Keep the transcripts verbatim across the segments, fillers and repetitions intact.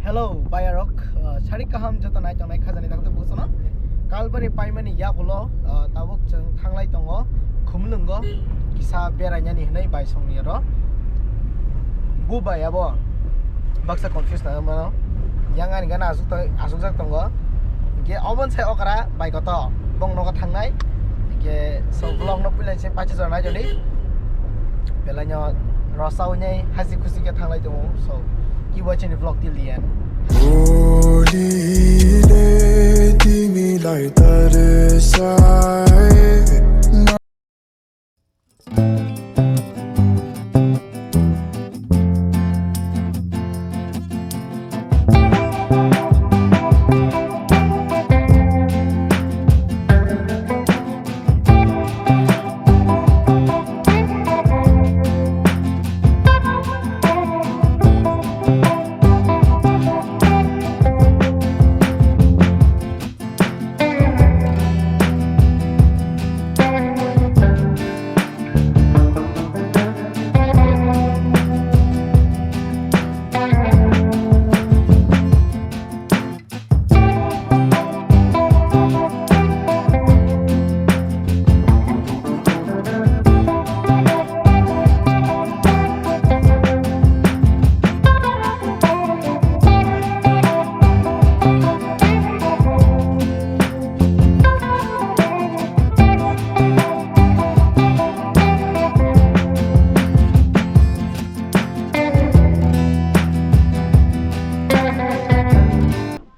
Hello, bayarok, uh, sari kaham joto nai tongnai khajani tangtwi busono. Kalbari paimani yagulo, uh, tabuk chwng thanglai tongo, Khumlwngo, kisa berainani hwnwi bai songni oro. Bu bai abo baksa confuse na mano. Yang ani gana asuk to-, asukjak tongo. Ge obon sai okra bai koto, bong nogo thangnai. Ge so vlog no puilai se pachi jora nai jodi. Belaino rosao nei hasi khusi khe thanglai tongo. So, keep watching the vlog till the end. Bolile timi lai tarsai.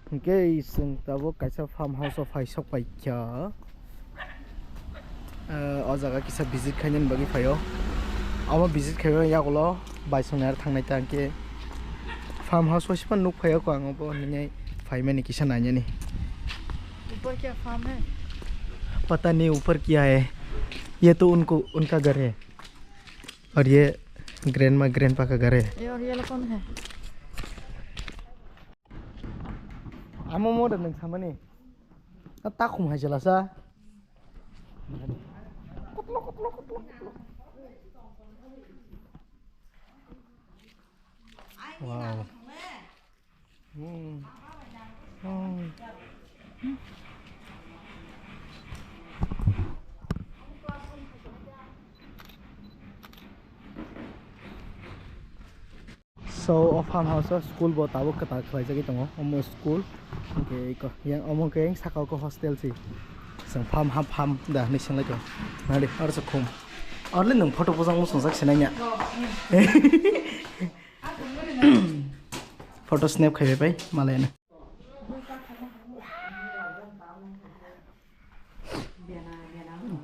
Hwnkhe chwng tabuk kaisa farm house o phai sok pai kha. Ah, o jaga kisa visit khainani bagwi phaio. Omo visit khaio yagulo baisongnai aro thangnai ta hwnkhe farm house o siphan nuk phaio ko ang obo hinwi phaimani kisa nainani. ऊपर क्या फार्म है? पता नहीं ऊपर क्या है, ये तो उनको, उनका घर है और ये ग्रैंडमा ग्रैंडपा का घर है। ये और ये वाला कौन है? Amo mo da nang samani. Na takhum hai jela sa. Wow. Hmm. Oh. So, o farm house o school bo tabuk kwtal khwlaijagwi tongo, omo school. Hwnkhe eko, yang omo khe saka o khe hostel se. Chwng farm ha farm da hinwi swnglaikha. Nadi, aro se khum. Arle nwng photo bujang muchungjak se nangya. Photo snap khaibai pai, malaina.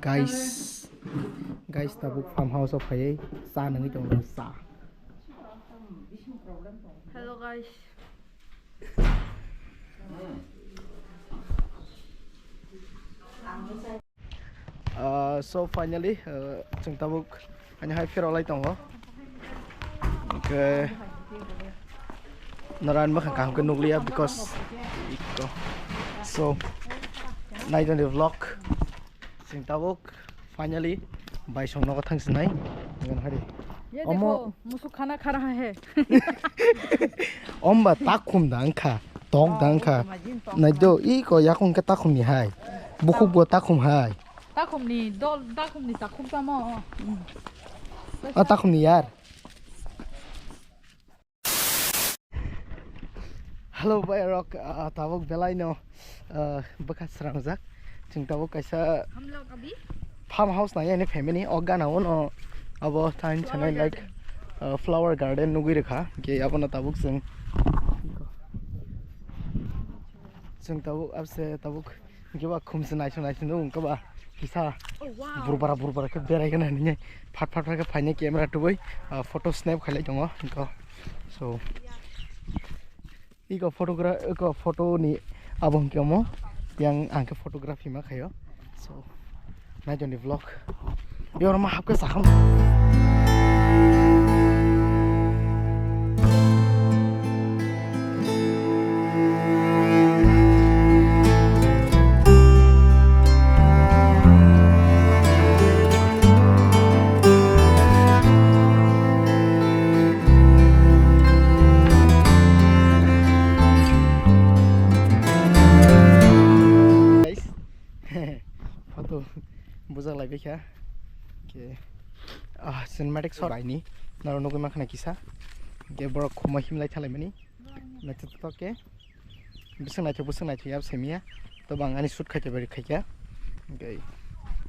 Guys, guys, tabuk farm house o phaiwi cha nangwi tongo, cha. Hello guys. Uh, so finally, uh, chwng tabuk ani hai phirolai tongo. Hwnkhe norani bwkhang kaham khe nukliya because so nai tongdi vlog. Chwng tabuk finally baisong nogo thang sinai. Ngan hari. Ye omo dekho, musuk khana kha raha hai. Omba takhum da wngkha, tok da wngkha. Nai do, iko yakung khe takhum ni hai. Bukhuk bo takhum hai. Takhum ni dol, takhum ni takhum tamo. A takhum ni yar. Hello, bayarok, ah, tabuk belai no, ah, bwkha srangjak. Chwng tabuk kaisa हम लोग अभी farm house nai ani family o gana uno abo thain flower chanai like, garden. Ah, flower garden nugui rwkha. Ke abono tabuk chwng, chwng tabuk abse tabuk Hwnkhe ba khumse naising naising nukgo, hwnkhe ba kisa Oh, wow. Burbara burbara khe berai gana hinwi phat phat phat khe phainai camera tubui, ah, photo snap khailai tongo hwnkhe. So, iko photogra-, iko photo ni abo hwnkhe omo yang ang khe photography ma khaio. So, nai tongdi vlog. Yorma hapkhe saham. Jaklai bikha. Ke, ah, cinematic shot aini. Naro nugui mankha na kisa. Ke borok khuma himlai thalaimani. Naithotok ke. Bising naithok, bising naithok ya, semiya. To bang ani shoot khaikha, bari khaikha. Okay.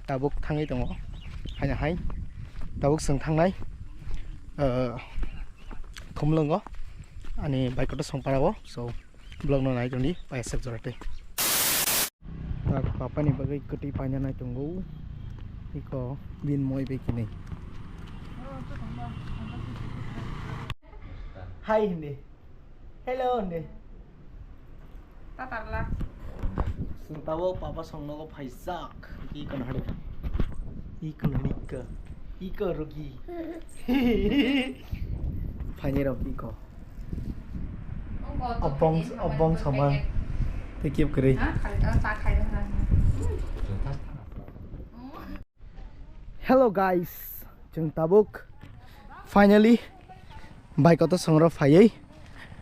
Tabuk thangwi tongo. Haina hai. Tabuk chwng thangnai. Uh, Khumlwngo. Ani bike kotor songparao. So, vlog no nai tongdi. Pai sep jorate. Tak papani bagwi kwtwi paina nai tongo. Iko bin moi bai kinai. Hai hindi. Hello, hindi. Tatarla. Sung tabo papa song nogo phaijak. Iko nahari. Iko nahari ka. Iko rugi. Phaini rok iko. Obong, obong sama. Tei kip kri. Hello guys, chwng tabuk finally bai kotor songrok phaiwi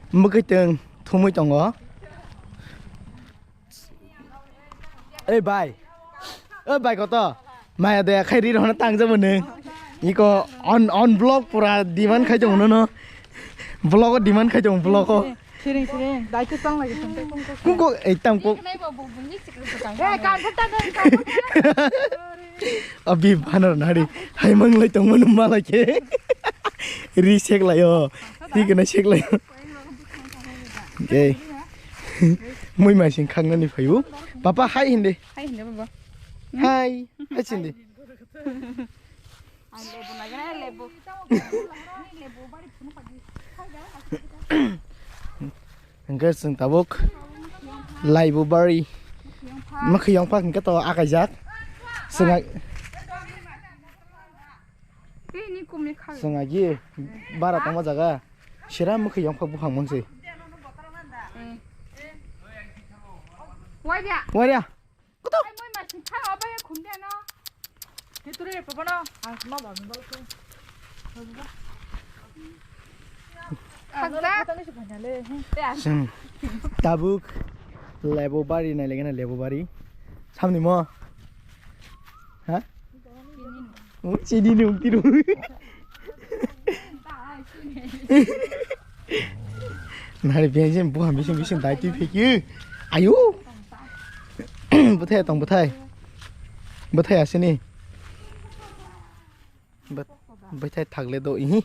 mwkhwtwng thumwi tongo. Ei bai, o bai kotor maya daya khai ri rohna tangjabo nwng. Iko on, on vlog pura demand khai tongo nono. Vlog o demand khai tongo vlog o. Siring, siring. Dai khe tong lagi tong. Kung kok, ei, tam kok. Nai bo bo bunyi sik sik kang. Eh, kang kok ta dai kang kok. Abi banor nari. Hai mang lai tong manu malai khe. Ri sek lai o. Ri kena sek lai o. Okay. Mui mai sing khang nani phayu. Papa hai hindi. Hai hindi baba. Hai. Hai sindi. Ang lebu na gana lebu. Lebu bari phunu pagi. Hingke chwng tabuk laibu bari. Mwkhwiyong phak hingke to akaijak. Chwng ag-, chwng agi bara tongma jaga. Sira mwkhwiyong phak buphang mungsi. Waria. Waria. Kutuk. Ai, moi masing tha, abo ya khum de no. Ni turi re papa no. Ah, ma ba mi bal ko. Khakjak. Chwng tabuk lebu bari nai lege na lebu bari. Samni mo. Ha? Chini ni ungti ru. Nari biang jen buha bising bising dai tui pheki. Ayu. Bwthai tong bwthai. Bwthai asini. Bwthai thagle do ihi.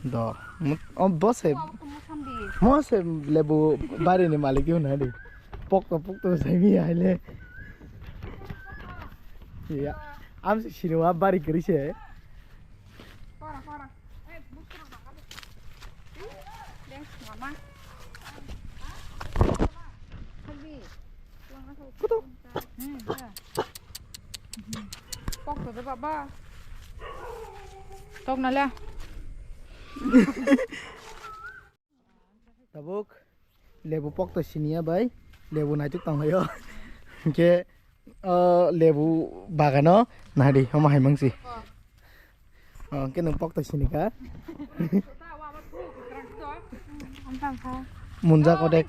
Do. Mut-, o bose. Mose lebu bari ni malik yun hari. Pokto pokto sai mi aile. Ya. Am si siniwa bari kiri se. Kutu. Pok to de baba. Tok na le. Tabuk lebu pokto siniya bai lebu naituk tonglaio. Hingke o lebu bagano nahadi omo hai mangsi. O hingke nwng pokto sinika. Munjak odek.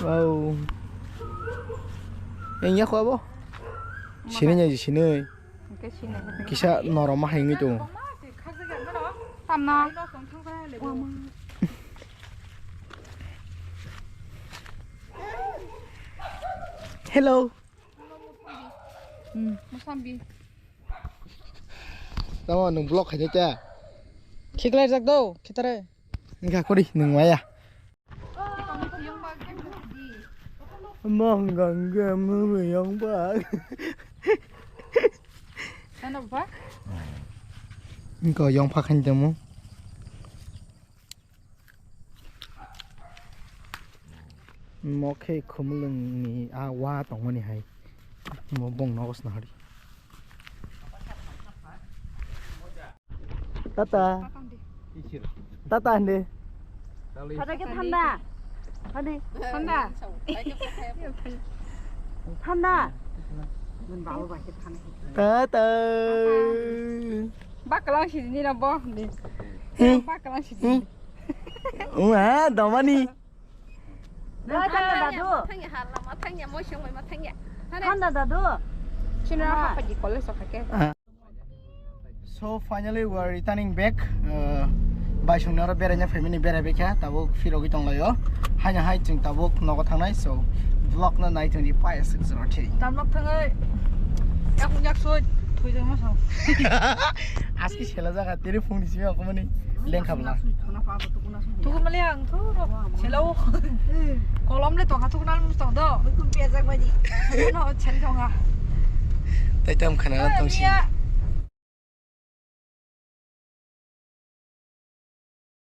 Wow. Yang ya kho abo? Sini nya sini. Kisa norom ma hai ngi tu. Tamna. Hello. Hmm, musambi. Tamo nwng vlog khaide ta? Khiklai jak do, khitare. Wngkha kori nwng maya. Mong gangga mung yong bak. Ano ba? Wngkha yong phak khain tamo. Mo khe khumulwngni a wa tongmani hai. Mo bong nogo sna hari. Tata. Tata hande. Tata ke thanda. Hande. Thanda. Thanda. Tata. Bakalang sini na bo. Hande. Bakalang sini. Wah, domani. Thanda dadu. Thanda dadu. Chini rang haphaji college o kake. So finally we are returning back. Uh, bai songni oro beraina family berai bekha tabuk phirogwi tonglaio. Haina hai chwng tabuk nogo thangnai, so vlog no nai tongdi paya sik jora thei. Tamlok thangai. Yak yak so thoi jang ma sao. Aski sela jaga tiri phungni simi ako mani lengkha bla. Tuku mali ang tu sela o. Kolom le tongkha tuku nal mus tong do. Tuku pia jak baji. No chel tongkha. Tai tam khana tong si.